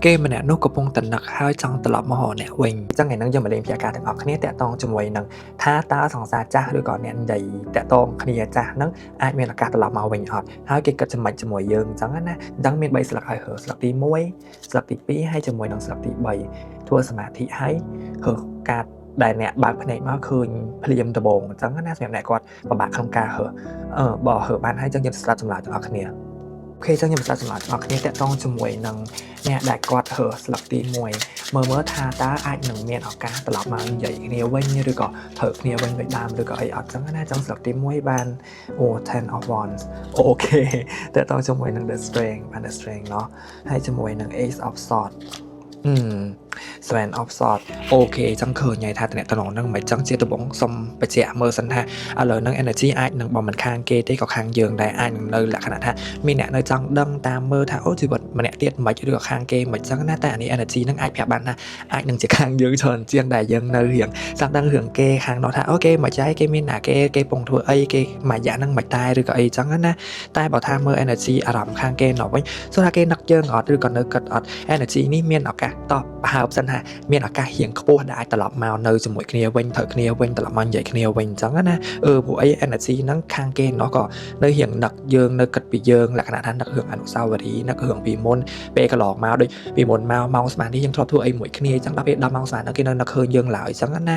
គេម្នាក់នោះកំពុងតែនឹកហើយចង់ត្រឡប់មករកអ្នកវិញអញ្ចឹងថ្ងៃហ្នឹងយើងមកលេងពីអាការទាំងអស់គ្នាតាក់ទងជាមួយនឹងថាតើសង្សារចាស់ឬក៏អ្នកនិយាយតាក់ទងគ្នាចាស់ហ្នឹងអាចមានឱកាសត្រឡប់មកវិញអត់ហើយគេគិតចំណិចជាមួយយើងអញ្ចឹងណាអញ្ចឹងមាន3ស្លឹកឲ្យរើស្លឹកទី1ស្លឹកទី2ហើយជាមួយនឹងស្លឹកទី3ធ្វើសមាធិហើយរើកាតដែលអ្នកបើកភ្នែកមកឃើញភ្លាមដំបូងអញ្ចឹងណាសម្រាប់អ្នកគាត់ពិបាកក្នុងការរើអឺបើរើបានហើយអញ្ចឹងយើងស្ដាប់ចម្លើយទាំងអស់គ្នាOK ចឹងខ្ញុំស្ដាប់ចម្លើយទាំងអស់គ្នាតាក់ទងជាមួយនឹងអ្នកដែលគាត់រើស្លឹកទី1មើលមើលថាតើអាចនឹងមានឱកាសត្រឡប់មកនិយាយគ្នាវិញឬក៏ត្រូវគ្នាវិញដូចដើមឬក៏អីអត់ចឹងណាចឹងស្លឹកទី1បានអូ 10 of Wands OK តាក់ទងជាមួយនឹង The Strength បាន The Strength เนาะហើយជាមួយនឹង Ace of Swords Seven of Swords OK ចឹងឃើញហើយថាតំណតំណងហ្នឹងមិនចឹងជាដំបងសុំបញ្ជាក់មើលសិនថាឥឡូវហ្នឹង energy អាចនឹងបើមិនខាងគេទេក៏ខាងយើងដែរអាចនឹងនៅលក្ខណៈថាមានអ្នកនៅចង់ដឹងតាមមើលថាអូជីវិតម្នាក់ទៀតមិនឬក៏ខាងគេមិនចឹងណាតែអានេះ energy ហ្នឹងអាចប្រាប់បានថាអាចនឹងជាខាងយើងច្រើនជាងដែលយើងនៅរៀងចង់ដឹងរឿងគេខាងនោះថាអូគេមិនចៃគេមានណាគេគេពងធ្វើអីគេមួយរយៈហ្នឹងមិនតែឬក៏អីចឹងណាតែបើថាមើល energy អារម្មណ៍ខាងគេនោះវិញសួរថាគេនឹកយើងអត់ឬក៏នៅគិតអត់ energy នេះមានឱកាសតបប្រហើបសិនថាមានឱកាសរៀងខ្ពស់ដែលអាចត្រឡប់មកនៅជាមួយគ្នាវិញត្រូវគ្នាវិញត្រឡប់មកនិយាយគ្នាវិញអញ្ចឹងណាអឺព្រោះអី energy ហ្នឹងខាងគេនោះក៏នៅរៀងនឹកយើងនៅគិតពីយើងលក្ខណៈថានឹករឿងអនុស្សាវរីយ៍នឹករឿងពីមុនពេលកន្លងមកដូចពីមុនមកម៉ោងស្មាននេះយើងធ្លាប់ធ្វើអីមួយគ្នាអញ្ចឹងដល់ពេលដល់ម៉ោងស្មានហ្នឹងគេនៅនឹកឃើញយើងឡើយអញ្ចឹងណា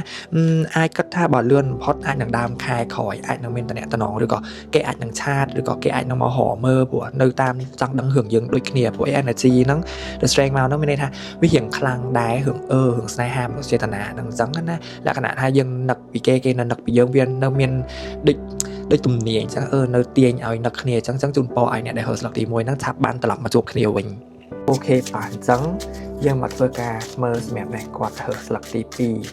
អាចគិតថាបើលឿនបំផុតអាចនឹងដើមខែក្រោយអាចនឹងមានតំណតំណងឬក៏គេអាចនឹង chat ឬក៏គេអាចនឹងមករកមើលព្រោះនៅតាមចង់ដឹងរឿងយើងដូចគ្នាព្រោះ energy ហ្នឹង the Strength មកហ្នឹងមានន័យថាវារៀងខ្លាំងដែររឿងអឺរឿងស្នេហាមនោសញ្ចេតនាហ្នឹងអញ្ចឹងណាលក្ខណៈថាយើងនឹកពីគេគេនៅនឹកពីយើងវានៅមានដូចដូចទំនាញអញ្ចឹងអឺនៅទាញឲ្យនឹកគ្នាអញ្ចឹងអញ្ចឹងជូនពរឲ្យអ្នកដែលរើស្លឹកទី1ហ្នឹងឆាប់បានត្រឡប់មកជួបគ្នាវិញ OK បាទអញ្ចឹងយើងមកធ្វើការមើលសម្រាប់អ្នកគាត់រើស្លឹកទី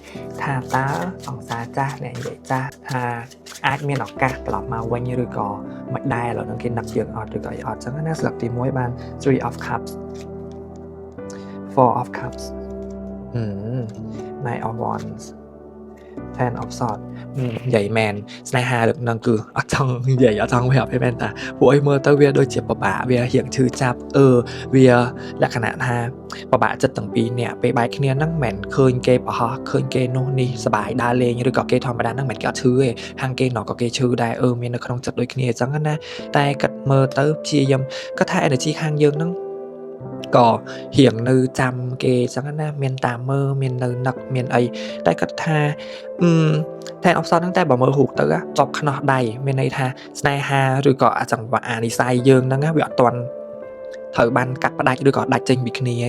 2ថាតើសង្សារចាស់អ្នកនិយាយចាស់ថាអាចមានឱកាសត្រឡប់មកវិញឬក៏មិនដែរឥឡូវហ្នឹងគេនឹកយើងអត់ឬក៏អីអត់អញ្ចឹងណាស្លឹកទី1បាន Three of Cups, Four of Cups Nine of Wands, Ten of Swords និយាយមែនស្នេហាលើកហ្នឹងគឺអត់ចង់និយាយអត់ចង់ប្រាប់ទេមែនតាព្រោះអីមើលទៅវាដូចជាពិបាកវារៀងឈឺចាប់អឺវាលក្ខណៈថាពិបាកចិត្តទាំងពីរនាក់ពេលបែកគ្នាហ្នឹងមិនឃើញគេប្រហោះឃើញគេនោះនេះសប្បាយដើរលេងឬក៏គេធម្មតាហ្នឹងមិនគេអត់ឈឺទេខាងគេណោះក៏គេឈឺដែរអឺមាននៅក្នុងចិត្តដូចគ្នាអញ្ចឹងណាតែគាត់មើលទៅព្យាយាមគាត់ថា energy ខាងយើងហ្នឹងក៏រៀងនៅចាំគេអញ្ចឹងណាមានតាមមើលមាននៅនឹកមានអីតែគាត់ថាអឺ Ten of Swords ហ្នឹងតែបើមើលរូបទៅជាប់ខ្នោះដៃមានន័យថាស្នេហាឬក៏អាចង្វាក់អានិស័យយើងហ្នឹងវាអត់ទាន់ត្រូវបានកាត់ផ្ដាច់ឬក៏ដាច់ចេញពីគ្នា។